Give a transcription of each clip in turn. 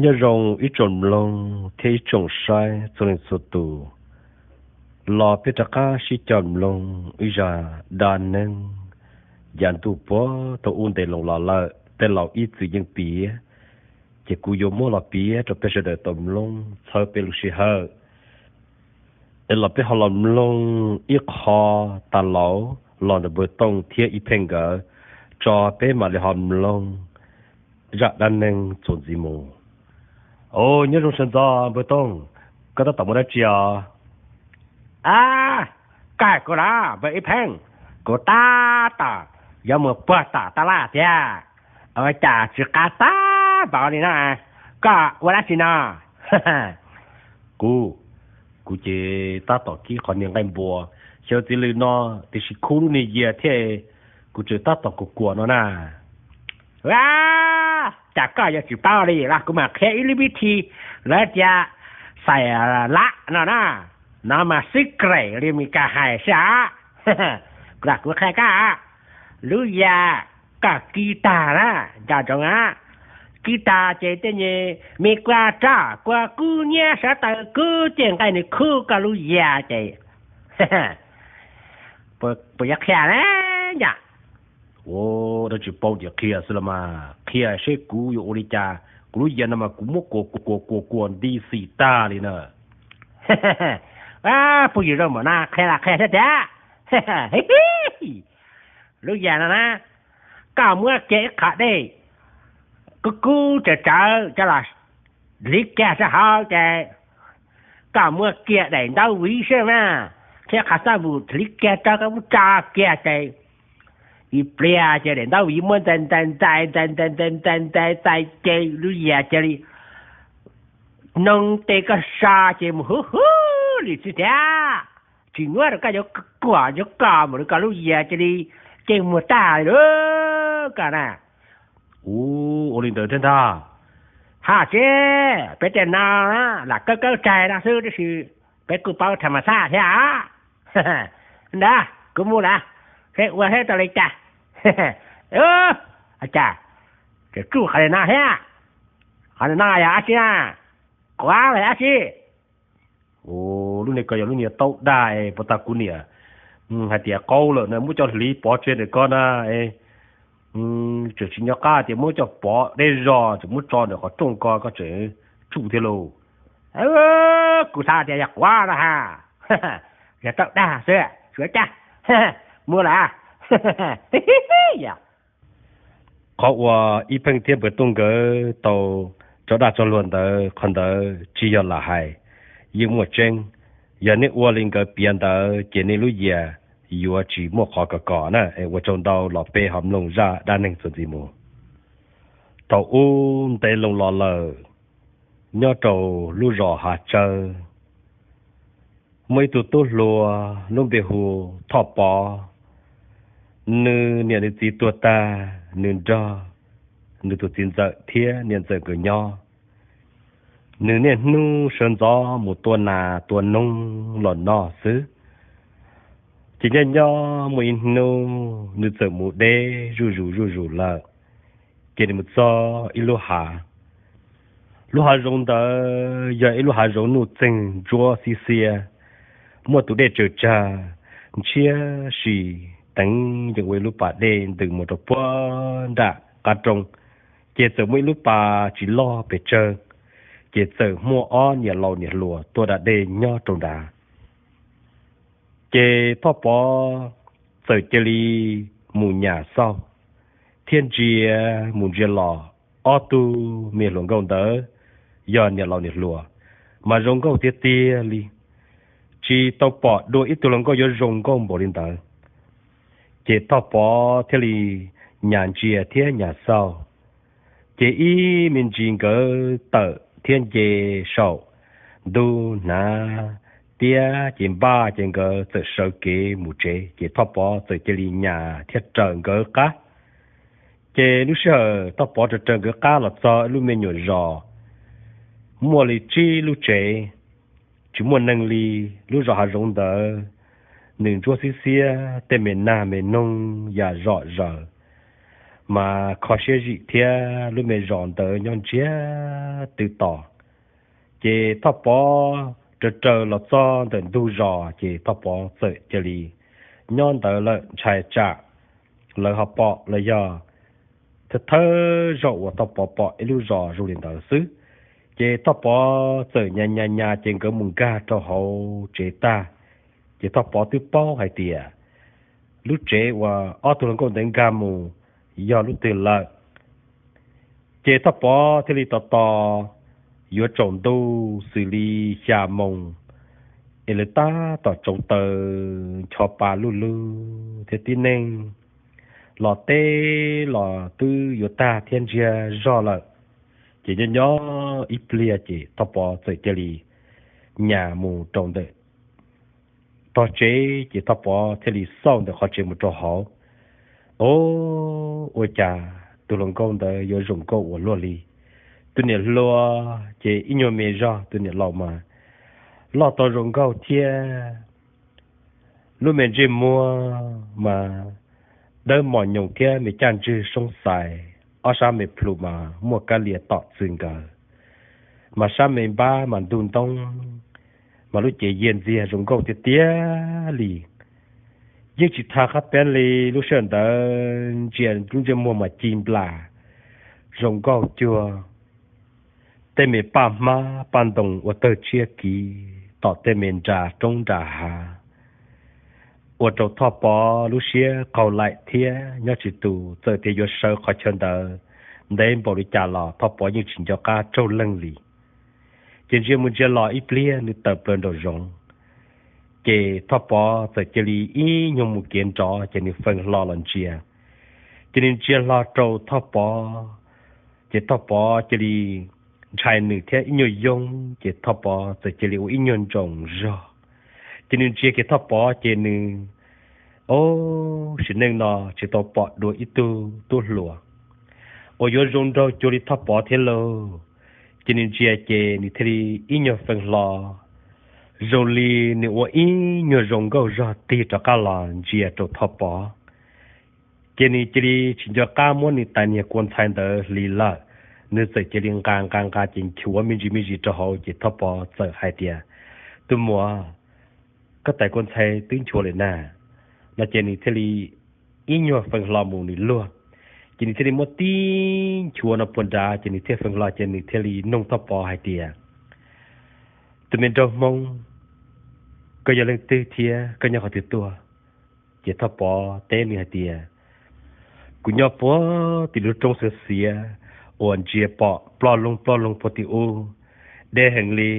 Nyob zoo ib tsoom mloog thiab ib tsoom saib txhua leej txhua tus, los peb rov qab sib cog mloog ib zaj dab neeg yav ntuj puag thaum ub ntev loo los lawm, tej laus ib txwm yeej piav, ces kuv yuav muab los piav rau peb sawv daws tau mloog txhawb peb lub sij hawm. Es los peb ho los mloog ib qho tas laus los ntawm Npawg Tooj thiab Ib Pheej nkawd tso, peb mam li ho mloog zaj dab neeg txuas ntxiv mus. Au, nyob zoo sawv ntxov Npawg Tooj, koj tab tom mus dab tsi os? A, koj kuv los Npawg Ib Pheej, kuv tab tom yuav mus puag tom taj laj tiag, ua cas tsis qab tag npaum li no. Koj ua dab tsi no? Kuv, kuv ces tab tom kib qhov niag nqaij npua, xyov txiv lws no tiam sis khub lub niag yias thiab, kuv tseem tab tom kuam kuam no na. A, cas koj yuav tsis paub li los kuv mam qhia ib lub vib thi, lawv tias xais lab no na, no mas secret li Meskas hais xwb os. Kuv qhia koj, lub yias koj kib tag na, nco ntsoov a, kib tag ces tej nyuag me kua roj kua kub nyiab sab taw kub ces nqaij nws khub koj lub yias ces puas yuav qhia na? Yom, ua dab tsi paub ces qhia xwb los mas, qhia seb kuv yuav ua li cas, kuv lub yias no mas kuv muab kuam kuam kuam kuam nti xim tag li na. Phooj ywg zoo mom no qhia los qhia thiab tiag. Lub yias no na, koj muab kiag ib qho dej kub kub tsawv tsawv coj los hliv kiag sab hauv ces koj muab kiag daim ntaub viv xwb mas, thiab qhov xab vus hliv kiag rau koj muab tso kiag ces ib pliag ces daim ntaub viv muab ntxais ntxais ntxais ntxais ntxais ntxais ntxais ntxais ntxais ces lub yias cia li noo tes koj so ces mus huv huv li xwb tiag. Tsis nyuaj rau koj yuav kuam yuav kos mus li, koj lub yias cia li ces muag tag li lawm koj na. Ua li ntawd thiab ntag. Ha tsis, peb tej no lam kawb kawb tsaig no xwb tab sis peb kuj paub tham mas xaj thiab. Ntawd kuv mus lawm, seb ua seb tau li cas. Cas tseem tsuj qhov no thiab, qhov no yog dab tsi na? Quav los dab tsi? Lub niag ko yog lub niag taub dag es puas tas kuv niam hais tias qaub lawm na, muab coj hliv pov tseg ntawm ko na, tseem tsis nco qab tias muab coj pov deb zog, tseem muab tso ntawm qhov rooj ko koj tseem tsuj thiab lauj. Kuv xav tias yog quav no ha, yog taub dag xwb, tsuav caj, muab lawm. Qhov uas Ib Pheej thiab Npawg Tooj nkawd tau tso dag tso luag ntawd, qhov ntawd tsis yog lam hais, yeej muaj tseeb. Yog nej ua li nkawd piav ntawd ces nej lub yias yuav tsis muaj qhov kos kos na. Ua tsaug ntau, los peb ho mloog zaj dab neeg txuas ntxiv mus. Thaum ub ntev loo los lawm, nyob rau lub zos Hav Tsawb, muaj ib tug tub hluas lub npe hu Thoj Pov. Nws niam nws txiv tuag tag, nws nrog nws tus txiv ntxawm thiab niam ntxawm nkawd nyob. Nws niaj hnub sawv ntxov mus tua nas tua noog los noj xwb. Ces nyob nyob muaj ib hnub nws txawm mus deb zuj zus zuj zus lawm, ces nws mus txog ib lub hav. Lub hav zoov ntawd yog ib lub hav zoov nuj txeeg ntsuab xiab xiab, muaj tus dej tsaws tsag ntshiab si, teev yees ua ib lub pas dej ntws mus rau puag nram qab roob. Ces txawm muaj ib lub pas tsis loj pes tsawg, ces txawm muaj ob niam laus niam hluas tuaj da dej nyob rau nrad. Ces Thoj Pov txawm cia li mus nyas xauj, thiab ntsia mus ntsia los, ob tug me hluas nkauj ntawd yog niam laus niam hluas, mas zoo nkauj tiag tiag li. Tsis tau pom dua ib tug hluas nkauj yuav zoo nkauj npaum li ntawd. Ces Thoj Pov thiaj li nyas ntsia thiab nyas xauj. Ces ib me ntsis nkawd tawm thiab nce saum ntug hnav tiab ces npaj, ces nkawd txawm sawv kev mus tsev. Ces Thoj Pov txawm cia li nyas thiab raws nkawd qab. Ces lub sij hawm Thoj Pov raws raws nkawd qab los txog ib lub me nyuam zos, muaj li tsib lub tsev, tsis muaj neeg li. Lub zos hav zoov ntawd nws ntsuab xiab xiab, tej me nag me noog ya zom zaws, mas kho siab zim thiab lub me zos ntawd nyob ntsiag twb to. Ces Thoj Pov raws raws los txog ntawm ntug zos ces Thoj Pov txawm cia li nyob ntawd lawm ntshai tsam lawv ho pom los yog thawj thawj zaug uas Thoj Pov pom ib lub zos zoo li ntawd xwb. Ces Thoj Pov txawm nyas nyas nyas ces nkawd mus nkag rau hauv tsev tag. Ces Thoj Pov twb paub hais tias lub tsev uas ob tug hluas nkauj ntawd nkag mus yog lub twg lawm. Ces Thoj Pov thiaj li tos tos yuav tsaus ntuj xws li xya moos es lawv tab tom tsau taws ncho pa luj lug thiab tib neeg los teb los twb yuav tag thiab ntsiag zog lawm. Ces nyob nyob ib pliag ces Thoj Pov txawm cia li nyas mus rau ntawm tog tsev ces Thoj Pov thiaj li xauj ntawm qhov tsev mus rau hauv. O, ua cas tus hluas nkauj ntawd yuav zoo nkauj ua luaj li. Tus niam hluas ces ib nyuag me zog, tus niam laus mas loj tau zoo nkauj thiab. Lub me ntsej muag mas dawb mos nyoos thiab me caj ntswg soob xais, ob sab me plhu mas muaj kab lias tom txwv nkawd, mas sab me npab mas ntug ntoob, mas lub cev yiag ntxiag zoo nkauj tiag tiag li. Yeej tsis tha qab peeb li, lub sij hawm ntawd ntsia lub ntsej muag mas ci nplas, zoo nkauj cuag tej me paj hmab paj ntoos ua tawg tsiaj kiv tom tej me nra roob nra hav, ua rau Thoj Pov lub siab qaug laim thiab nyob tsis tus, txawm tias yuav sawv qhov chaw ntawd ntev npaum li cas los Thoj Pov yeej tsis nco qab raug leej li. Ces ntsia mus ntsia los ib pliag nws tawm plaws nraum zoov, ces Thoj Pov txawm cia li ib nyuag mus kev nrov ces nws feej hlo los ntsia. Ces nws ntsia hlo rau Thoj Pov, ces Thoj Pov cia li ntshai nws thiab ib nyuag yoob, ces Thoj Pov txawm cia li ua ib nyuag ntsoos zog. Ces nws ntsia kiag Thoj Pov ces nws, o, sim neej no tsis tau pom dua ib tug tub hluas uas yuav zoo nraug cuag li Thoj Pov thiab lauj. Ces nws ntsia ces nws thiaj li ib nyuag feej hlo, zoo li nws ua ib nyuag zoo nkauj zog tig rov qab los ntsia rau Thoj Pov. Ces nws cia li tsis nco qab muab nws tais niag kua ntxhais ntawd hliv lawm, nws txawm cia li nqa nqa nqa ces nchuav me ntsis me ntsis rau hauv ces Thoj Pov txawm hais tias, Tus muam, koj tais kua ntxhais twb nchuav lawm na. No ces nws thiaj li ib nyuag feej hlo mus nws luag, ces nws thiaj li muab tib nchuav no puag nrad ces nws thiaj feej hlo ces nws thiaj li noog Thoj Pov hais tias, Tus me nraug Hmoob, koj yog leej twg thiab koj nyob qhov twg tuaj? Ces Thoj Pov teb nws hais tias, Kuv nyob puag tim lub roob xiav xiav uas ntsia pom ploj loog ploj loog puag tim ub, deb heev li.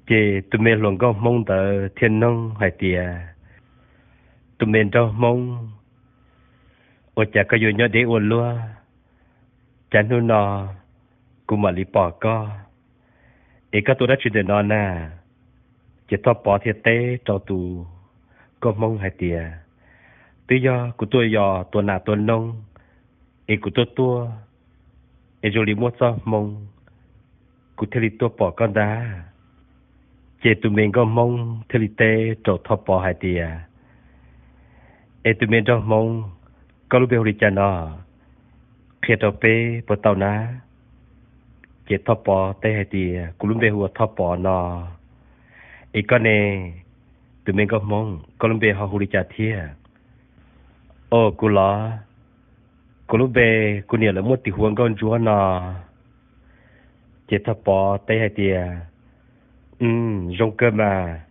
Ces tus me hluas nkauj Hmoob ntawd thiaj noog hais tias, Tus me nraug Hmoob, ua cas koj yuav nyob deb ua luaj? Cas hnub no kuv mam li pom koj, es koj tuaj dab tsi ntawm no na? Ces Thoj Pov thiaj teb rau tus nkauj Hmoob hais tias, Twb yog kuv tuaj yos tua nas tua noob, es kuv tuaj tuaj, es zoo li muaj txoj hmoo, kuv thiaj li tuaj pom koj ntag. Ces tus me nkauj Hmoob thiaj li teb rau Thoj Pov hais tias, Es tus me nraug Hmoob, koj lub npe hu li cas no? Qhia rau peb puas tau na? Ces Thoj Pov teb hais tias, Kuv lub npe hu ua Thoj Pov no. Es koj ne, tus me nkauj Hmoob, koj lub npe ho hu li cas thiab? Os, kuv los, kuv lub npe, kuv niam lawv muab tis hu ua Nkauj Ntsuab no. Ces Thoj Pov teb hais tias, Zoo kawg mas.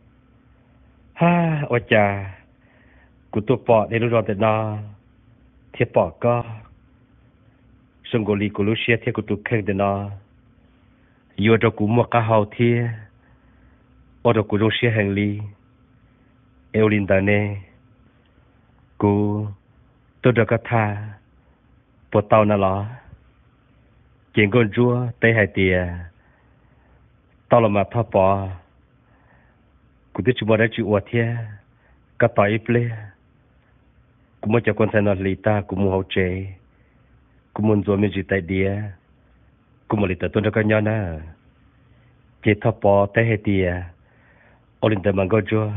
Ha, ua cas kuv tuaj pom deb lub zos ntawm no thiab pom koj, zoo nkaus li kuv lub siab thiab kuv tus kheej ntawm no yuav ua rau kuv muaj qab hau thiab ua rau kuv zoo siab heev li. Es ua li ntawd ne, kuv tuaj nrog koj tham puas tau na los? Ces Nkauj Ntsuab teb hais tias, Tau los mas Thoj Pov, kuv twb tsis muaj dab tsi ua thiab, koj tos ib pliag, kuv muab cov kua ntxhais no hliv tag kuv mus hauv tsev, kuv mus ntxuav me ntsis tais diav, kuv mam li tawm tuaj nrog koj nyob na. Ces Thoj Pov teb hais tias, Ua li ntawd mas Nkauj Ntsuab,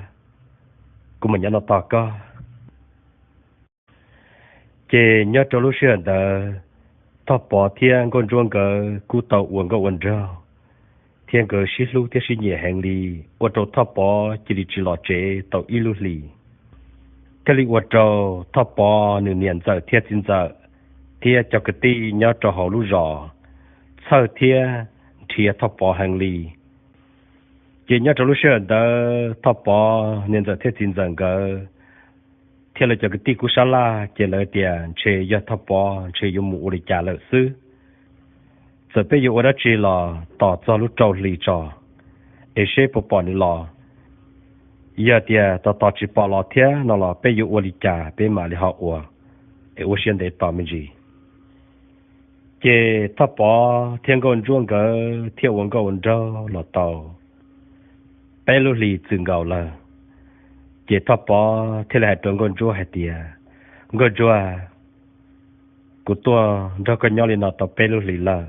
kuv mam nyob no tos koj. Ces nyob rau lub sij hawm ntawd, Thoj Pov thiab Nkauj Ntsuab nkawd kuj tau ua nkauj ua nraug, thiab nkawd sib hlub thiab sib nyiam heev li, ua rau Thoj Pov cia li tsis los tsev tau ib lub hlis, thiaj li ua rau Thoj Pov nws niam ntxawm thiab txiv ntxawm thiab cov kwv tij nyob rau hauv lub zos txhawj thiab nrhiav Thoj Pov heev li. Ces nyob rau lub sij hawm ntawd Thoj Pov niam ntxawm thiab txiv ntxawm nkawd thiab lawv cov kwv tij kuj sab laj, ces lawv tias ntshe yog Thoj Pov ntshe yuav mus ua li cas lawm xwb. Txawm peb yuav ua dab tsi los tos txog lub rau hli tso, es seb puas pom nws los. Yog tias tos tos tsis pom los thiab no los peb yuav ua li cas peb mam li ho ua, es ua siab ntev tos me ntsis. Ces Thoj Pov thiab Nkauj Ntsuab nkawd thiaj ua nkauj ua nraug los tau peb lub hlis txwm nkaus lawm. Ces Thoj Pov thiaj li hais rau Nkauj Ntsuab hais tias, Nkauj Ntsuab, kuv tuaj nrog koj nyob li no tau peb lub hlis lawm,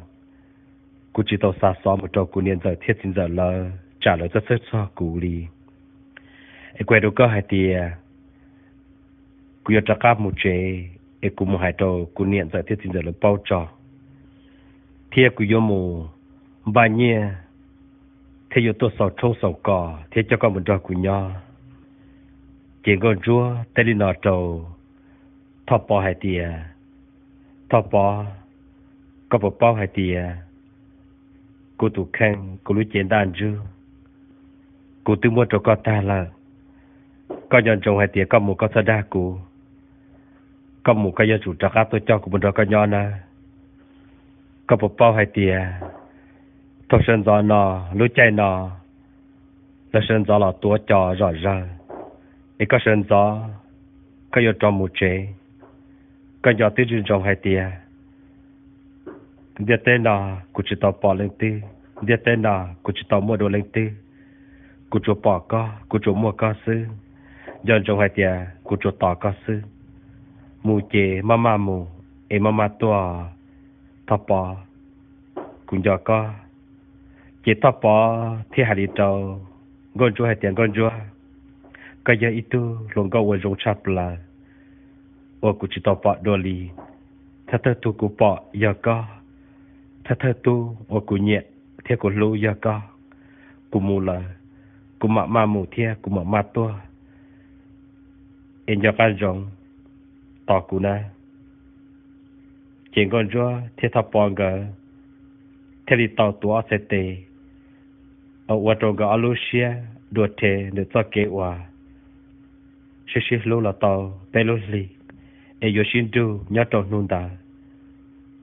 kuv tsis tau xa xov mus rau kuv niam ntxawm thiab txiv ntxawm lawv tsam lawv txhawj txhawj txog kuv li. Es kuv hais rau koj hais tias kuv yuav rov qab mus tsev, es kuv mus hais rau kuv niam ntxawm thiab txiv ntxawm lawv paub tso, thiab kuv yuav mus npaj nyiaj thiab yuav tuaj xaus tshoob xaus kos thiab coj koj mus nrog kuv nyob. Ces Nkauj Ntsuab teb li no rau Thoj Pov hais tias, Thoj Pov, koj puas paub hais tias kuv tus kheej, kuv lub cev ntaj ntsug, kuv twb muab rau koj tag lawm. Koj nco ntsoov hais tias koj mus koj txhob dag kuv, koj mus koj yuav tsum rov qab tuaj coj kuv mus nrog koj nyob nawb. Koj puas paub hais tias thaum sawv ntxov no, lub caij no, lawv sawv ntxov los tuav cos zom zaws, es koj sawv ntxov koj yuav rov mus tsev. Koj nco twb ntsoov hais tias ntiaj teb no kuv tsis tau pom leej twg, ntiaj teb no kuv tsis tau muaj dua leej twg, kuv tsuas pom koj, kuv tsuas muaj koj xwb. Nco ntsoov hais tias kuv tsuas tos koj xwb. Mus ces maj maj mus, es maj maj tuaj, Thoj Pov, kuv nco koj. Ces Thoj Pov thiaj hais li rau Nkauj Ntsuab hais tias, Nkauj Ntsuab, koj yog ib tug hluas nkauj uas zoo tshaj plaws uas kuv tsis tau pom dua li. Thawj thawj tug kuv pom yog koj, thawj thawj tug uas kuv nyiam thiab kuv hlub yog koj. Kuv mus lawm, kuv mam maj mus thiab kuv mam maj tuaj, es nco qab ntsoov tos kuv nawb. Ces Nkauj Ntsuab thiab Thoj Pov nkawd thiaj li tau tuav ob txhais tes, ua rau nkawd ob lub siab dua rhe ntawm txoj kev uas sib sib hlub los tau peb lub hlis, es yuav sib nrug nyob rau hnub ntawd.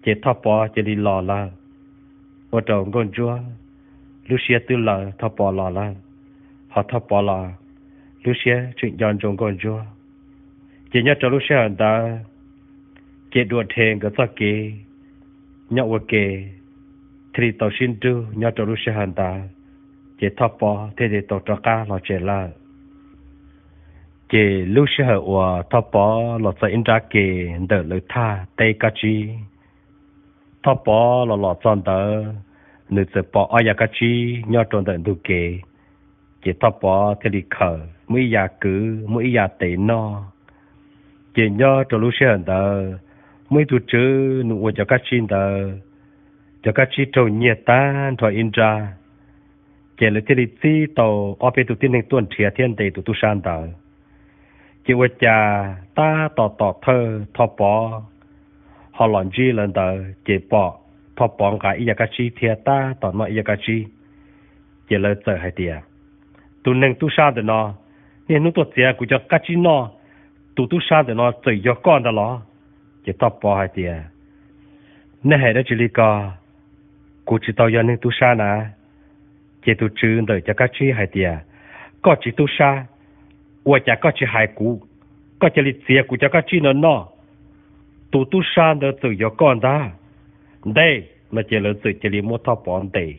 Ces Thoj Pov cia li los lawm, ua rau Nkauj Ntsuab lub siab twb lawv Thoj Pov los lawm, ho Thoj Pov los lub siab tseem nco ntsoov Nkauj Ntsuab. Ces nyob rau lub sij hawm ntawd, ces dua rhe nkawd txoj kev nyob ua ke thiaj li tau sib nrug nyob rau lub sij hawm ntawd, ces Thoj Pov thiaj li tau rov qab los tsev lawm. Ces lub sij hawm uas Thoj Pov los txog ib nrab ke ntawm lawv thaj teb kab tsib, Thoj Pov los los txog ntawd, nws txawm pom ob yav kab tsib nyob rau ntawm ntug kev. Ces Thoj Pov thiaj li khawm muaj ib yav kwv muaj ib yav tev noj. Ces nyob rau lub sij hawm ntawd, muaj ib tug tswv nws ua cov kab tsib ntawd, cov kab tsib raug nyiag tag nrho ib nrab. Ces lawv thiaj li txib tau ob peb tug tib neeg tuaj nrhiav thiab ntes tus tub sab ntawd. Ces ua cas tab tom tom thawj Thoj Pov ho los ntsib lawv ntawd, ces pom Thoj Pov nqa ib yav kab tsib thiab tab tom noj ib yav kab tsib. Ces lawv txawm hais tias, tus neeg tub sab ntawm no, niaj hnub tuaj txiav kuv cov kab tsib noj, tus tub sab ntawm no txawm yog koj ntag los? Ces Thoj Pov hais tias, nej hais dab tsi li ko, kuv tsis tau yog neeg tub sab na. Ces tus tswv ntawm cov kab tsib hais tias, koj tsis tub sab, ua cas koj tsis hais kuv, koj cia li txiav kuv cov kab tsib no noj, tus tub sab ntawd txawm yog koj ntag. Ntes no ces lawv txawm cia li muab Thoj Pov ntes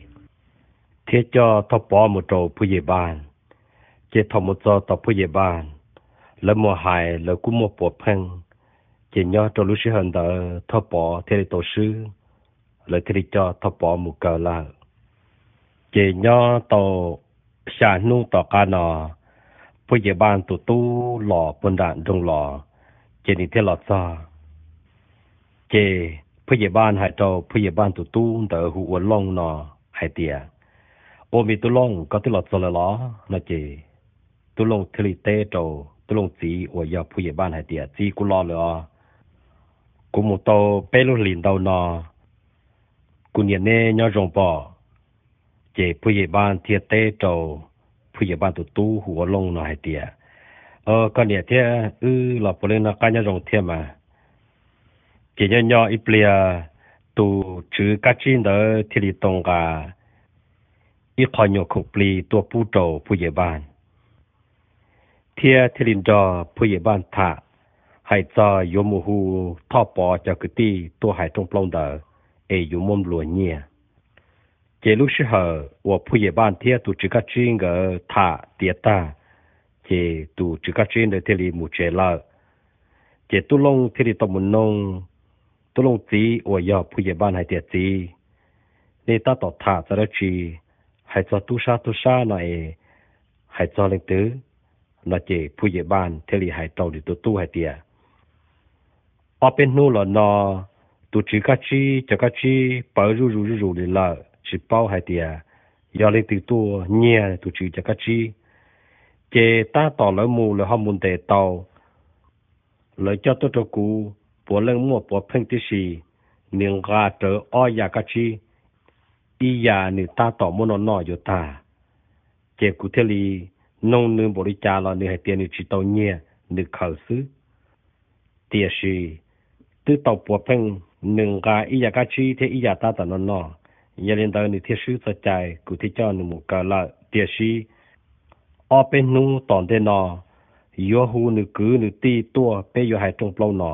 thiab coj Thoj Pov mus rau phuj yem npas. Ces thaum mus txog tom phuj yem npas, lawv mus hais lawv kuj muaj puav pheej. Ces nyob rau lub sij hawm ntawd Thoj Pov thiaj li tau swb, lawv thiaj li coj Thoj Pov mus kaw lawm. Ces nyob tau xya hnub tom qab no, phuj yem npas tus tub los puag nram nroog los, ces nws thiaj los txog. Ces Phuj Yem Npaj hais rau Phuj Yem Npaj tus tub ntawd hu ua Looj no hais tias, Ua, me tub Looj, koj twb los txog lawm los? No ces tub Looj thiaj li teb rau tub Looj txiv uas yog Phuj Yem Npaj hais tias, Txiv, kuv los lawm os. Kuv mus tau peb lub hlis ntau no, kuv niam neb nyob zoo pom? Ces Phuj Yem Npaj thiaj teb rau Phuj Yem Npaj tus tub hu ua Looj no hais tias, Koj niam thiab wb los puav leej noj qab nyob zoo thiab mas. Ces nyob nyob ib pliag, tus tswv Kab Tsib ntawd thiaj li tau nqa ib qho nyuag khoom plig tuaj pub rau Phuj Yem Npaj, thiab thiaj li nrog Phuj Yem Npaj tham, hais txog yuav mus hu Thoj Pov cov kwv tij tuaj hais rooj plaub ntawd es yuav muab nplua nyiaj. Ces lub sij hawm uas Phuj Yem Npaj thiab tus tswv Kab Tsib nkawd tham tiav tag, ces tus tswv Kab Tsib ntawd thiaj li mus tsev lawm. Ces tub Looj thiaj li tau mus noog tub Looj txiv uas yog Phuj Yem Npaj hais tias, Txiv, nej tab tom tham txog dab tsi? Hais txog tub sab tub sab no es hais txog leej twg? No ces Phuj Yem Npaj thiaj li hais rau nws tus tub hais tias, Ob peb hnub los no, tus tswv Kab Tsib cov Kab Tsib pawv zuj zus zuj zus li lawm, tsis paub hais tias yog leej twg tuaj nyiag tus tswv cov Kab Tsib. Ces tab tom lawv mus lawv ho mus ntes tau, lawv coj tuaj rau kuv puav leej muaj puav pheej tib si, nws nqa rawv ob yas Kab Tsib, ib yas nws tab tom muab noj noj yuav tag. Ces kuv thiaj li noog nws npaum li cas los nws hais tias nws tsis tau nyiag, nws khaws xwb. Tiam sis twb tau puav pheej, nws nqa ib yas Kab Tsib thiab ib yas tab tom noj noj, yog li ntawd nws thiaj swb txoj cai, kuv thiaj coj nws mus kaw lawm. Tiam sis ob peb hnub tom ntej no, yuav hu nws kwv nws tij tuaj, peb yuav hais rooj plaub no,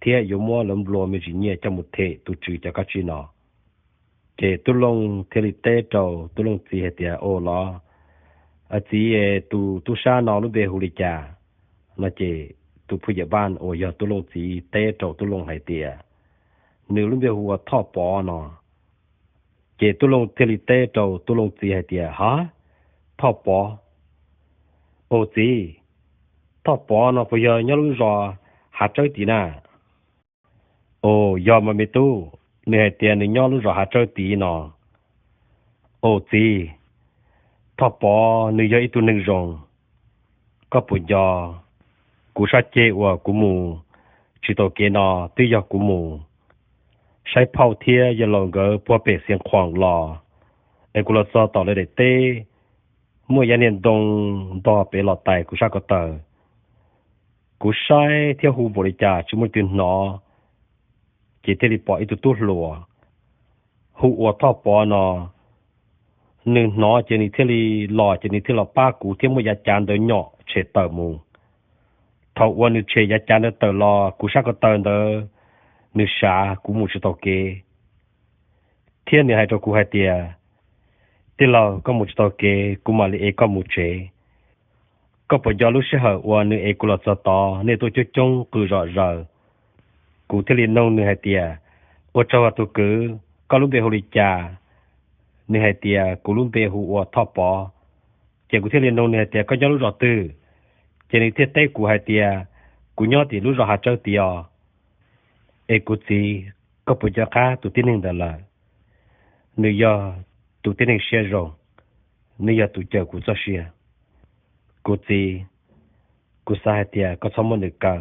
thiab yuav muab lawv nplua me ntsis nyiaj coj mus them tus tswv cov Kab Tsib no. Ces tub Looj thiaj li teb rau tub Looj txiv hais tias, Ua los, txiv, tus tub sab no lub npe hu li cas? No ces tus Phuj Yem Npaj uas yog tub Looj txiv teb rau tub Looj hais tias, Nws lub npe hu ua Thoj Pov no. Ces tub Looj thiaj li teb rau tub Looj txiv hais tias, Ha, Thoj Pov? Ua, txiv, Thoj Pov no puas yog nyob lub zos Hav Tsawb tid na? Ua, yog mas me tub, nws hais tias nws nyob lub zos Hav Tsawb tid no. Ua, txiv, Thoj Pov nws yog ib tug neeg zoo. Koj puas nco kuv sab ceg uas kuv mus tsis tau kev no twb yog kuv mus saib phauj thiab yawg laus nkawd puag pem Xiav Khuam los, es kuv los txog tom lawv daim teb, muaj yav niag ntoo ntog pem los tais kuv sab ko taw. Kuv saib thiab hu npaum li cas tsis muaj leej twg hnov, ces thiaj li pom ib tug tub hluas hu ua Thoj Pov no, nws hnov ces nws thiaj li los, ces nws thiaj los pab kuv thiab muab yav cav ntawd nyom tshem tawm mus. Thaum uas nws tshem yav cav ntawd tawm los kuv sab ko taw ntawd, nws sav kuv mus tsis tau kev, thiab nws hais rau kuv hais tias, Tij laug, koj mus tsis tau kev, kuv mam li ev koj mus tsev. Koj puas nco lub sij hawm uas nws ev kuv los txog tod, nej tuaj coob coob qw zom zaws? Kuv thiaj li noog nws hais tias, Ua tsaug tus kwv, koj lub npe hu li cas? Nws hais tias, Kuv lub npe hu ua Thoj Pov. Ces kuv thiaj li noog nws hais tias, Koj nyob lub zos twg? Ces nws thiaj teb kuv hais tias, Kuv nyob tim lub zos Hav Tsawb tid os. Es kuv txiv, koj puas nco qab tus tib neeg ntawd lawm? Nws yog tus tib neeg siab zoo, nws yog tus cawm kuv txoj sia. Kuv txiv, kuv xav hais tias koj txhob muab nws kaw.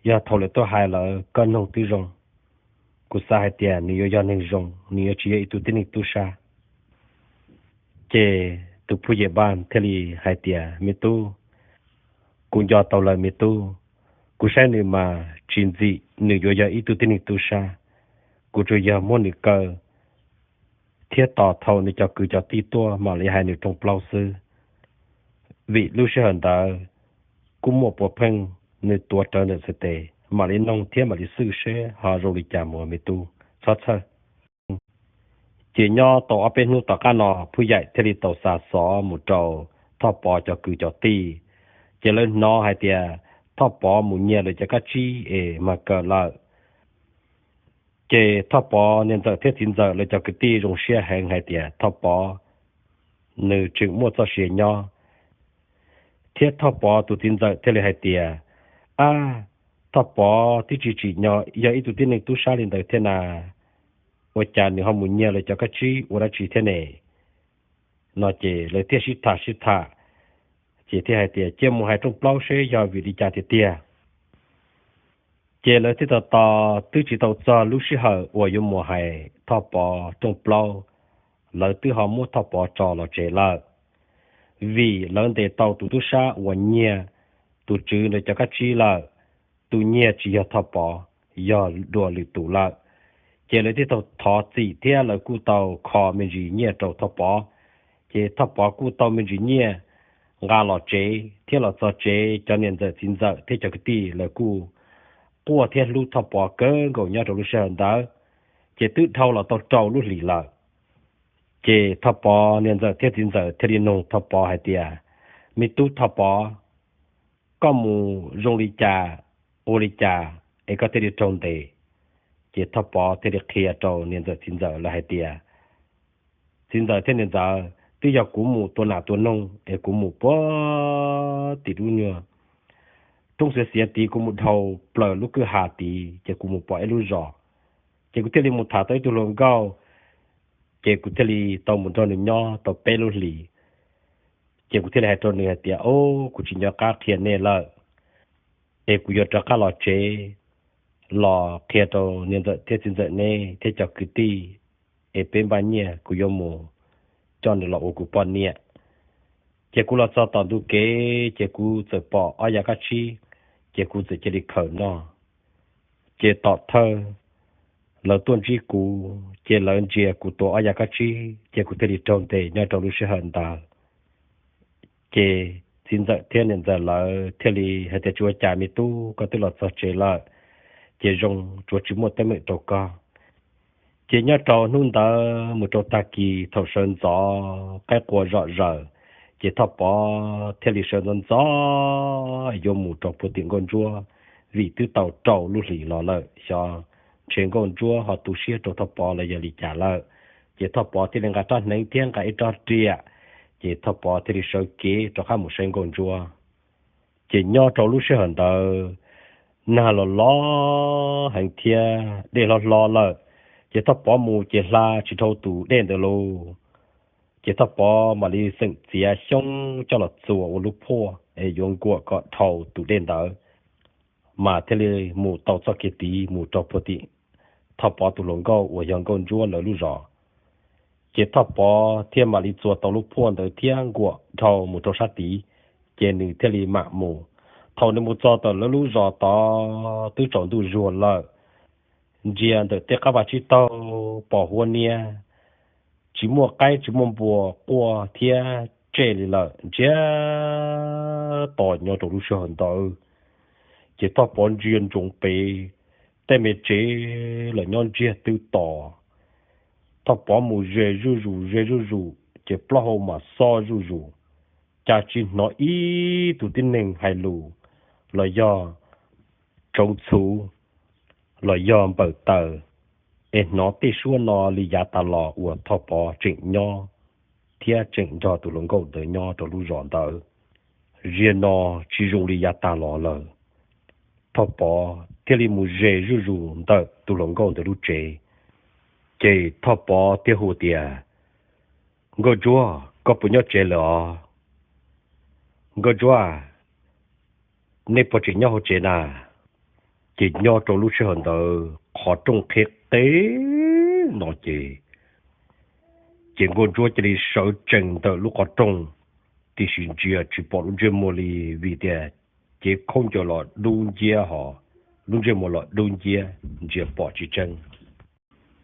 Yog thaum lawv tuaj hais lawm koj noog twb zoo. Kuv xav hais tias nws yuav yog neeg zoo, nws yuav tsis yog ib tug tib neeg tub sab. Ces tus Phuj Yem Npaj thiaj li hais tias, Me tub, kuv nco tau lawm me tub. Kuv saib nws mas tsis ntxim nws yuav yog ib tug tib neeg tub sab. Kuv tsuas yog muab nws kaw thiab tos thaum nws cov kwv cov tij tuaj mam li hais nws rooj plaub xwb. Vim lub sij hawm ntawd kuj muaj puav pheej, nws tuav rawv ntawm txhais tes, mam li noog thiab mam li xwj seb ho zoo li cas mus me tub, txhob txhawj. Ces nyob tau ob peb hnub tom qab no, Phuj Yem thiaj li tau xa xov mus rau Thoj Pov cov kwv cov tij. Ces lawv hnov hais tias Thoj Pov mus nyiag lawv cov kab tsib es mag kawg lawm. Ces Thoj Pov niam ntxawm thiab txiv ntxawm lawv cov kwv tij zoo siab heev hais tias Thoj Pov nws tseem muaj txoj sia nyob. Thiab Thoj Pov tus txiv ntxawm thiaj li hais tias, Ab, Thoj Pov twb tsis tsim nyog yog ib tug tib neeg tub sab li ntawd thiab na, ua cas nws ho mus nyiag lawv cov kab tsib ua dab tsi thiab ne? No ces lawv thiaj sib tham sib tham, ces thiaj hais tias cia mus hais rooj plaub seb yog vim li cas tiag tiag. Ces lawv thiaj tos tos twb tsis tau txog lub sij hawm uas yuav mus hais Thoj Pov rooj plaub, lawv twb ho muab Thoj Pov tso los tsev lawm. Vim lawv ntes tau tus tub sab uas nyiag tus tswv ntawd cov kab tsib lawm, tus nyiag tsis yog Thoj Pov, yog dua lwm tus lawm. Ces lawv thiaj tau thov txim thiab lawv kuj tau kho me ntsis nyiaj rau Thoj Pov. Ces Thoj Pov kuj tau me ntsis nyiaj nqa los tsev thiab los txog tsev cov niam ntxawm txiv ntxawm thiab cov kwv tij lawv kuj quaj thiab hlub Thoj Pov kawg nkaus nyob rau lub sij hawm ntawd. Ces twb dhau los tau rau lub hlis lawm. Ces Thoj Pov niam ntxawm thiab txiv ntxawm thiaj li nug Thoj Pov hais tias, me tub Thoj Pov, koj mus zoo li cas, ua li cas es koj thiaj li raug ntes? Ces Thoj Pov thiaj li qhia rau niam ntxawm txiv ntxawm lawv hais tias, txiv ntxawm thiab niam ntxawm, twb yog kuv mus tua nas tua noog es kuv mus puag tim lub nyuag roob xiav xiav tid, kuv mus dhau plaws lub kwj ha tid ces kuv mus pom ib lub zos. Ces kuv thiaj li mus tham tau ib tug hluas nkauj, ces kuv thiaj li tau mus nrog nws nyob tau peb lub hlis. Ces kuv thiaj li hais rau nws hais tias, o, kuv tsis nco qab qhia nej lawm, es kuv yuav rov qab los tsev los qhia rau niam ntxawm thiab txiv ntxawm neb thiab cov kwv tij, es peb npaj nyiaj kuv yuav mus coj nws los ua kuv poj niam. Ces kuv los txog tom ntug kev ces kuv txawm pom ob yav kab tsib, ces kuv txawm cia li khaws noj. Ces tom thawj lawv tuaj ntsib kuv, ces lawv ntsia kuv tua ob yav kab tsib ces kuv thiaj li raug ntes nyob rau lub sij hawm ntawd. Ces txiv ntxawm thiab niam ntxawm lawv thiaj li hais tias, tsis ua cas me tub, koj twb los txog tsev lawm, ces zoo tsuav tsis muaj teeb meem rau koj. Ces nyob rau hnub ntawd mus rau tag kis thaum sawv ntxov qaib qua zom zaws, ces Thoj Pov thiaj li sawv ntxov ntxov yuav mus rau puag tim Nkauj Ntsuab, vim twb tau rau lub hlis los lawm, xyov ntshe Nkauj Ntsuab ho tu siab rau Thoj Pov los yog li cas lawm. Ces Thoj Pov thiaj li nqa rab hneev thiab nqa ib rab riam, ces Thoj Pov thiaj li sawv kev rov qab mus saib Nkauj Ntsuab. Ces nyob rau lub sij hawm ntawd nag los los heev thiab dej hlob hlob lawm, ces Thoj Pov mus ces hla tsis dhau tus dej ntawd lauj. Ces Thoj Pov mam li xeem txiav xyoob coj los txuas ua lub phuaj es yuav nkuam kom dhau tus dej ntawd, mas thiaj li mus tau txoj kev tid mus rau puag tim Thoj Pov tus hluas nkauj uas yog Nkauj Ntsuab lawv lub zos. Ces Thoj Pov thiaj mam li txuas tau lub phuaj ntawd thiab nkuam dhau mus rau sab tid, ces nws thiaj li mam mus. Thaum nws mus txog tom lawv lub zos tod, twb tsaus ntuj zuag lawm. Ntsia ntawm tej qab vaj tsib taug pom huab niab, tsis muaj qaib tsis muaj npua quaj thiab tsej li lawm, ntsiag to nyob rau lub sij hawm ntawd. Ces Thoj Pov ntsia ntsoov pem, tej me tsev los nyob ntsiag twb to. Thoj Pov mus ze zuj zus ze zuj zus ces plaub hau mas xo zuj zus, cas tsis hnov ib tug tib neeg hais lus los yog tsoob txhuv los yog npawm taws, es hnov tej suab no li yav tas los uas Thoj Pov tseem nyob thiab tseem nrog tus hluas nkauj ntawd nyob rau lub zos ntawd. Ziag no tsis zoo li yav tas los lawm. Thoj Pov thiaj li mus ze zuj zus ntawm tus hluas nkauj ntawd lub tsev. Ces Thoj Pov thiaj hu tias, Nkauj Ntsuab, koj puas nyob tsev lawm os? Nkauj Ntsuab, nej puas tseem nyob hauv tsev na? Ces nyob rau lub sij hawm ntawd qhov rooj qhib qeb no ces, ces Nkauj Ntsuab cia li sawv tsees ntawm lub qhov rooj, tiam sis ntsia tsis pom lub ntsej muag li, vim tias cev khaub ncaws los dub nciab ho lub ntsej muag los dub nciab, ntsia pom tsis tseeb.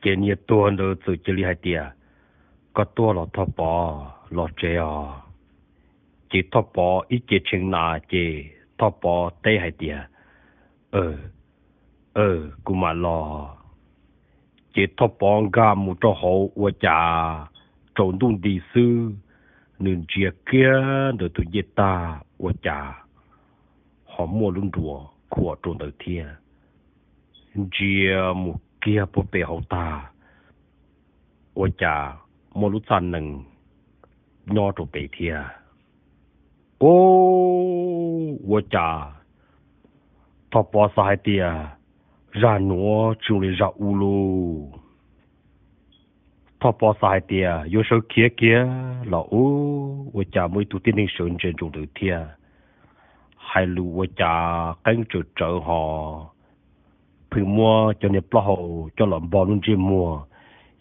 Ces niag tuag ntawd txawm cia li hais tias, Koj tuaj los Thoj Pov, los tsev os. Ces Thoj Pov ib ce tshee na, ces Thoj Pov teb hais tias, Aw, aw, kuv mam los. Ces Thoj Pov nkag mus rau hauv ua cas tsaus ntuj nti xwb, nws ntsia kiag ntawm tus ncej tag ua cas ho muaj lub nruas khuam rau ntawd thiab. Ntsia mus kiag puag pem hauv tag ua cas muaj lub txaj nees nyob rau pem thiab. Ub, ua cas Thoj Pov xav hais tias, zaj nuav tsis zoo li zaj u lauj. Thoj Pov xav hais tias yuav sawv khiav kiag los ub, ua cas muaj ib tug tib neeg sawv ntsia ntsoov ntawd thiab. Hais lus ua cas qeeb tsawm tsawv hos, pheej muab cov niag plaub hau coj los npog lub ntsej muag,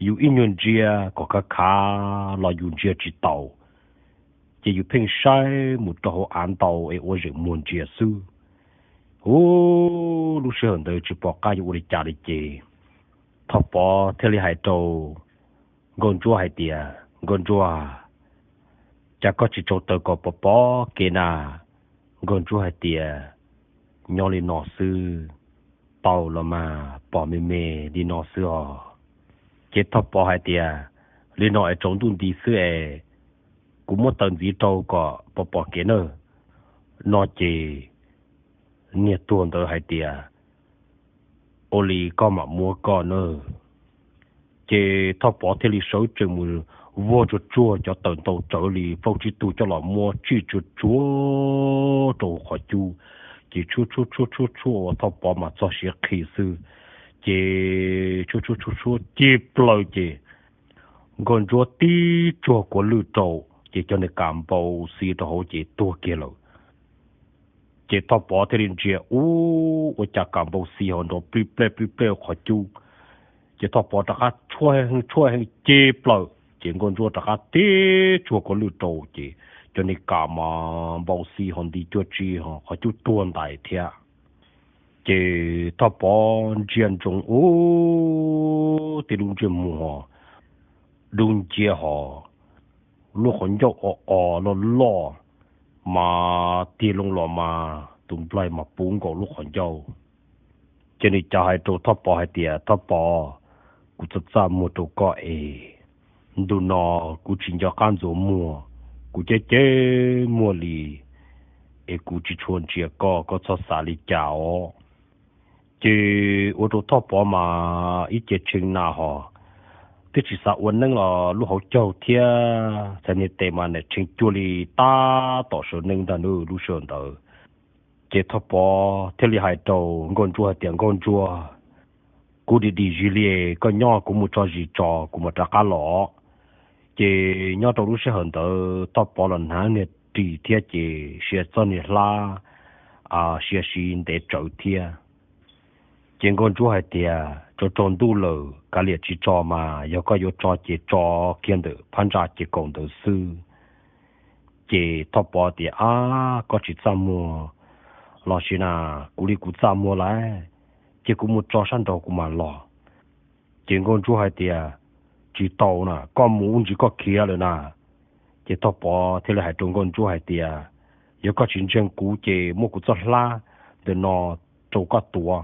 yus ib nyuag ntsia kom khav khav los yus ntsia tsis taus, ces yus pheej saib mus rau hauv av ntau es ua zeem muag ntsia xwb. Ub, lub sij hawm ntawd tsis pom qab yuav ua li cas li ces Thoj Pov thiaj li hais rau Nkauj Ntsuab hais tias, Nkauj Ntsuab, cas koj tsis tso taws kom pom pom kev na? Nkauj Ntsuab hais tias, nyob li no xwb, tau los mas pom me me li no xwb os. Ces Thoj Pov hais tias, li no es tsaus ntuj nti xwb es kuv muab taws ntxiv rau kom pom pom kev nawb. No ces niag tuag ntawd hais tias, ua li koj mam muab koj nawb. Ces Thoj Pov thiaj li sawv tsees mus vuag tsuag tsuag cov taws ntau tsawv li plaub tsib tug coj los muab tsij tsuag tsuag rau qhov cub. Ces tshuab tshuab tshuab tshuab tshuab ua Thoj Pov mas txog siav qhi xwb, ces tshuab tshuab tshuab tshuab cig plaws ces Nkauj Ntsuab tib tsuag kua lwj rau, ces cov niag kam npau xi rau hauv ces tuag kiag lawm. Ces Thoj Pov thiaj li ntsia ub, ua cas kam npau xi ho nrov plij plej plij plej qhov cub. Ces Thoj Pov rov qab tshuab heev tshuab heev cig plaws ces Nkauj Ntsuab rov qab tib tsuag kua lwj rau ces cov niag kam mas npau xi ho nti cuag tsi ho qhov cub tuag ntais thiab. Ces Thoj Pov ntsia ntsoov ub, tib lub ntsej muag dub nciab ho lub qhov ncauj o o loj loj, mas tig loo los mas tus nplaig mas puv nkaus lub qhov ncauj. Ces nws cav hais rau Thoj Pov hais tias, Thoj Pov, kuv txaj txaj muag rau koj es ntu no kuv tsis nco qab ntxuav muag, kuv ceb ceb muag li es kuv tsis tshua ntsia koj, koj txhob xav li cas os. Ces ua rau Thoj Pov mas ib ce tshee na ho twb tsis xav ua neeb los lub hauv caug thiab txhais niag tes mas niam tshee cuag li tab tom sawv neeb ntag nawb lub sij hawm ntawd. Ces Thoj Pov thiaj li hais rau Nkauj Ntsuab hais tias, Nkauj Ntsuab, kuv dim dim zis li, koj nyob kuv mus tso zis tso kuv mam rov qab los. Ces nyob rau lub sij hawm ntawd Thoj Pov los hnav niag ris thiab ces siav txoj niag hlab, siav siv ntev tsawv thiab. Ces Nkauj Ntsuab hais tias, tsaus tsaus ntuj lawm kav liam tsis tso mas yog koj yuav tso ces tso kiag ntawm phab ntsa ces kaum ntawd xwb. Ces Thoj Pov tias, ab, koj tsis txaj muag los sis na? Kuv li kuv txaj muag lawm, ces kuv mus tso sab nraud kuv mam los. Ces Nkauj Ntsuab hais tias, tsis tau na, koj mus ub ntsis koj khiav lawm na. Ces Thoj Pov thiaj li hais rau Nkauj Ntsuab hais tias, yog koj tsis ntseeg kuv ces muab kuv txoj hlab ntawm no rau koj tuav.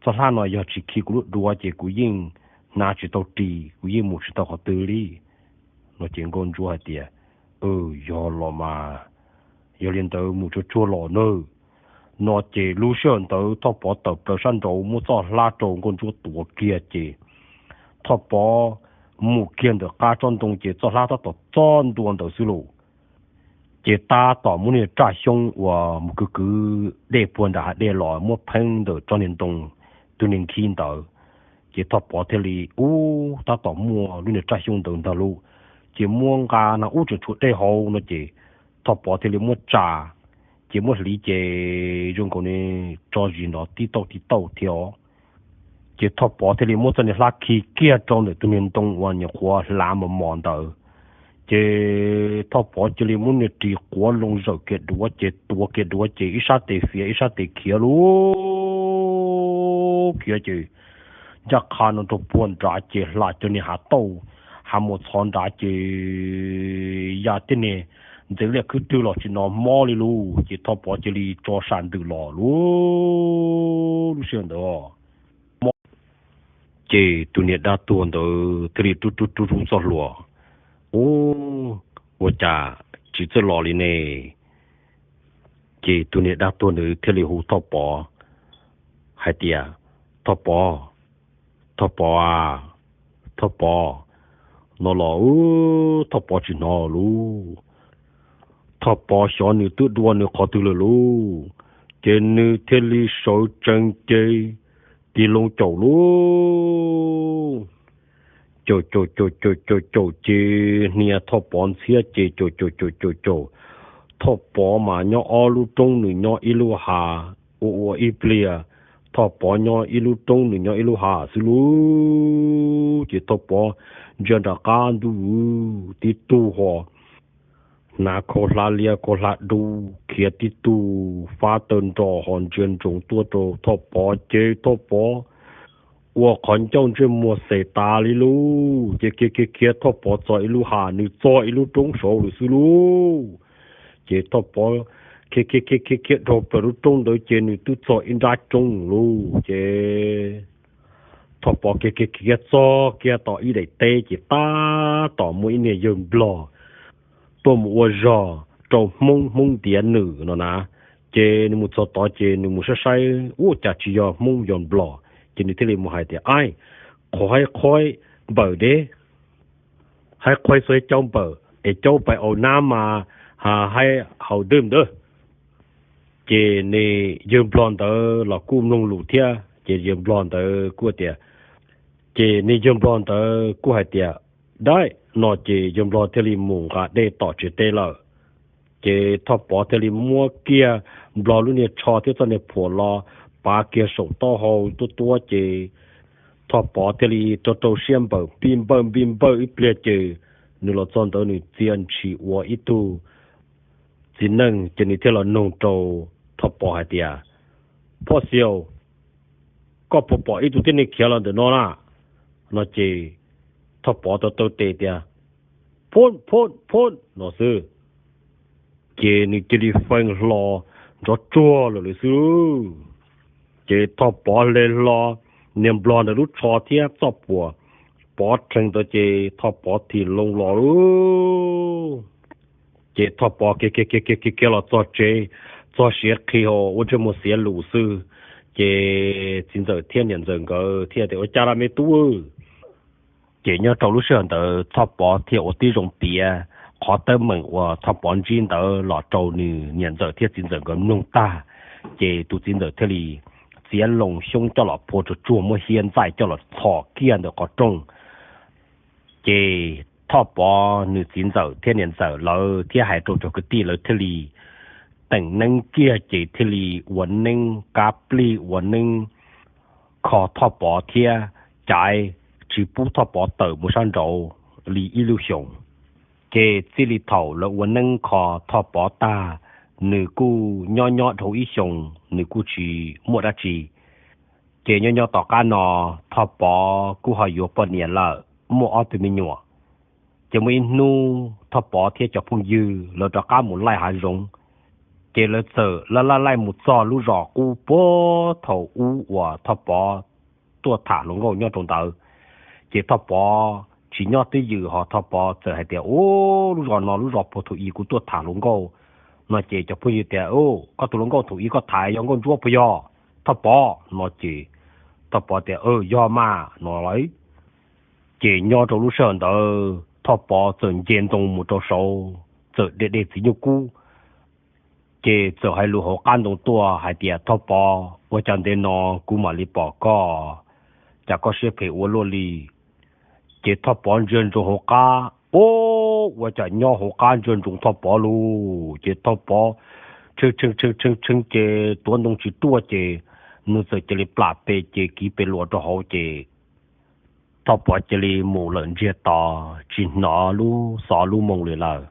Txoj hlab no yog tsis khi kuv lub duav ces kuv yeej hnav tsis tau ris, kuv yeej mus tsis tau qhov twg li. No ces Nkauj Ntsuab hais tias, yog los mas, yog li ntawd mus tsuag tsuag los nawb. No ces lub sij hawm ntawd Thoj Pov tawm plaws sab nraud muab txoj hlab rau Nkauj Ntsuab tuav kiag ces Thoj Pov mus kiag ntawm qab tsob ntoo ces txoj hlab tab tom txog ntua ntawd xwb lauj. Ces tab tom muab niag raj xyoob uas mus kwv kwv dej puag nram hav dej los muab pheeb ntawm tsob niag ntoo tus niag nkhib ntawd. Ces Thoj Pov thiaj li ub, tab tom muaj lub niag raj xyoob ntawd ntag lauj. Ces muab nqa na ub tseem tshuav dej hauv no ces Thoj Pov thiaj li muab tsa, ces muab hliv ces zoo nkaus li tso zis nrov tib tauj tib tauj thiab os. Ces Thoj Pov thiaj li muab txoj niag hlab khi kiag rau ntawm tus niag ntoo uas nyuam qhuav hlav mos mos ntawd. Ces Thoj Pov cia li muab niag ris quav loo zawm kiag duav ces tuav kiag duav ces ib sab tes fiav ib sab tes khiav lauj. Khiav ces ncaj qha no rau puag nrad ces hla cov niag hav tauj, hav mos txhov nrad ces ya tej niag ntxeev liaj khwb twg los tsis hnov mob li lauj. Ces Thoj Pov cia li tso sam ntws los lauj. Lub sij hawm ntawd ces tus niag dab tuag ntawd thiaj li rub rub rub rub txoj hlua, ub, ua cas tsis txawj los li ne? Ces tus niag dab tuag ntawd thiaj li hu Thoj Pov hais tias, Thoj Pov, Thoj Pov a, Thoj Pov. No los Thoj Pov tsis hnov lauj. Thoj Pov xyov nws twb dua nws qhov twg lawm lauj. Ces nws thiaj li sawv tsees ces tig loo caum lauj. Caum caum caum caum caum caum ces hnia Thoj Pov ntxhiab ces caum caum caum caum caum. Thoj Pov mas nyob ob lub roob, nws nyob ib lub hav, ua ua ib pliag Thoj Pov nyob ib lub roob, nws nyob ib lub hav xwb lauj. Ces Thoj Pov ntsia nram qab ntuj, tib tug ho hnav khau hlab liab khau hlab dub, khiav tib tug fab taw nros ho ntsia ntsoov tuaj rau Thoj Pov ces Thoj Pov ua qhov ncauj ntsej muag xes tas li lauj. Ces khiav khiav khiav Thoj Pov txog ib lub hav, nws txog ib lub roob saud lawm xwb lauj. Ces Thoj Pov khiav khiav khiav khiav khiav dhau plaws lub roob ntawd ces nws twb txog ib nrab roob lauj. Ces Thoj Pov khiav khiav khiav txog kiag tom ib daim teb ces tab tom muaj ib niag yawg nplog tuaj mus ua zog rau Hmoob, Hmoob ntiav nws no na. Ces nws mus txog tod ces nws mus saib saib, ua cas tsis yog Hmoob, yog nplog. Ces nws thiaj li mus hais tias, Aib, qhov haib qhoib npawm deb, haib qhoib xwb caub npawm es caub pais au nab mas haib haus dwb ntawd. Ces nws yawg nplog ntawd los kuj mloog lus thiab ces yawg nplog ntawd kuj tias, ces nws yawg nplog ntawd kuj hais tias, Dab no ces yawg nplog thiaj li mus nqa dej tom tsev teb lawm. Ces Thoj Pov thiaj li muab kiag nplog lub niag tsho thiab txoj niag phuam los pav kiag saum taub hau tuab tuab ces Thoj Pov thiaj li rau rau siab npawm npij npawj npij npawj ib pliag ces nws los txog ntawd nws txia ntshis ua ib tug txiv neej ces nws thiaj los nug rau Thoj Pov hais tias, Phoj Xiau, koj puas pom ib tug tib neeg khiav los ntawm no na? No ces Thoj Pov tau taw tes tias, Phoj, phoj, phoj no xwb. Ces nws cia li fee hlo nrov tsuag lawm lawm xwb. Ces Thoj Pov hle hlo niag nplog ntawd lub tsho thiab txoj phuam pov rhees ntawd ces Thoj Pov thim loo los lauj. Ces Thoj Pov khiav khiav khiav khiav los txog tsev, txog siav qhi ho ua ntsej muag xiav lus xwb. Ces txiv ntxawm thiab niam ntxawm nkawd thiaj tias, Ua cas laj me tub? Ces nyob rau lub sij hawm ntawd Thoj Pov thiaj ua tib zoo piav qhov teeb meem uas Thoj Pov ntsib ntawd los rau nws niam ntxawm thiab txiv ntxawm nkawd mloog tag. Ces tus txiv ntxawm thiaj li txiav loo xyoob coj los phua tsuag tsuag, muab hiab ntxaij coj los txhos kiag ntawm qhov rooj. Ces Thoj Pov nws txiv ntxawm thiab niam ntxawm lawv thiab hais rau cov kwv tij lawv thiaj li teem neeb kiag ces thiaj li ua neeb kab plig ua neeb kho Thoj Pov thiab caiv tsis pub Thoj Pov tawm mus sab nraud li ib lub xyoos. Ces txij li thaum lawv ua neeb kho Thoj Pov tag, nws kuj nyob nyob dhau ib xyoos nws kuj tsis muaj dab tsi. Ces nyob nyob tom qab no Thoj Pov kuj ho yuav poj niam lawm, muaj ob tug me nyuam. Ces muaj ib hnub Thoj Pov thiab cov phooj ywg lawv rov qab mus laij hav zoov, ces lawv txawm laij laij laij mus txog lub zos qub puag thaum ub uas Thoj Pov tuaj tham hluas nkauj nyob rau ntawd. Ces Thoj Pov tsis nyob twj ywm ho Thoj Pov txawm hais tias, Ub, lub zos no lub zos puag thaum ub kuv tuaj tham hluas nkauj. No ces cov phooj ywg tias, Koj tus hluas nkauj thaum ub koj tham yog nkauj ntsuab puas yog Thoj Pov? No ces Thoj Pov tias, Yog mas, no lauj. Ces nyob rau lub sij hawm ntawd Thoj Pov txawm nce ntoo mus rau saud, txawm de de txiv nyuj kub, ces txawm hais lus hauv qab ntoo tuaj hais tias, Thoj Pov, ua cas ntev no kuv mam li pom koj, cas koj siab phem ua luaj li? Ces Thoj Pov ntsia ntsoov hauv qab, ub, ua cas nyob hauv qab ntsia ntsoov Thoj Pov lauj. Ces Thoj Pov tshee tshee tshee tshee tshee ces tuav ntoo tsis ruaj ces nws txawm cia li plam pes ces kiv pes luas rau hauv ces Thoj Pov cia li mus lawm ntsiag to, tsis hnov lub xov lub moo li lawm.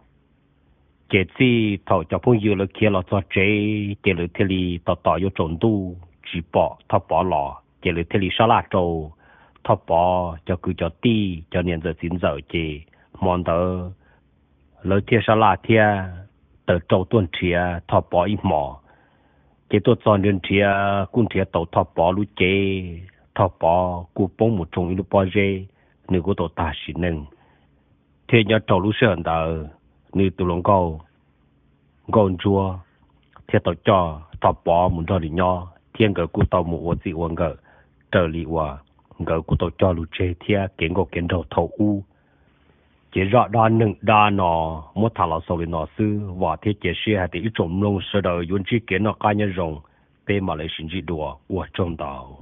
Ces txij thaum cov phooj ywg lawv khiav los txog tsev ces lawv thiaj li tos tos yuav tsaus ntuj tsis pom Thoj Pov los ces lawv thiaj li sab laj rau Thoj Pov cov kwv cov tij, cov niam ntxawm txiv ntxawm ces hmo ntawd lawv thiaj sab laj thiab tawm rau tuaj nrhiav Thoj Pov ib hmos. Ces tuaj txog nrhiav nrhiav kuj nrhiav tau Thoj Pov lub cev, Thoj Pov kuj poob mus tsoo ib lub pob zeb, nws kuj tau tag sim neej. Thiab nyob rau lub sij hawm ntawd nws tus hluas nkauj, nkauj ntsuab, thiaj tau coj Thoj Pov mus nrog nws nyob thiab nkawd kuj tau mus ua txij ua nkawm raws li uas nkawd kuj tau cog lus tseg thiab kev nkauj kev nraug thaum ub. Ces zaj dab neeg dab no muab tham los xaus li no xwb, vam thiab cia siab hais tias ib tsoom mloog sawv daws yuav ntsib kev noj qab nyob zoo. Peb mam li sib ntsib dua, ua tsaug ntau.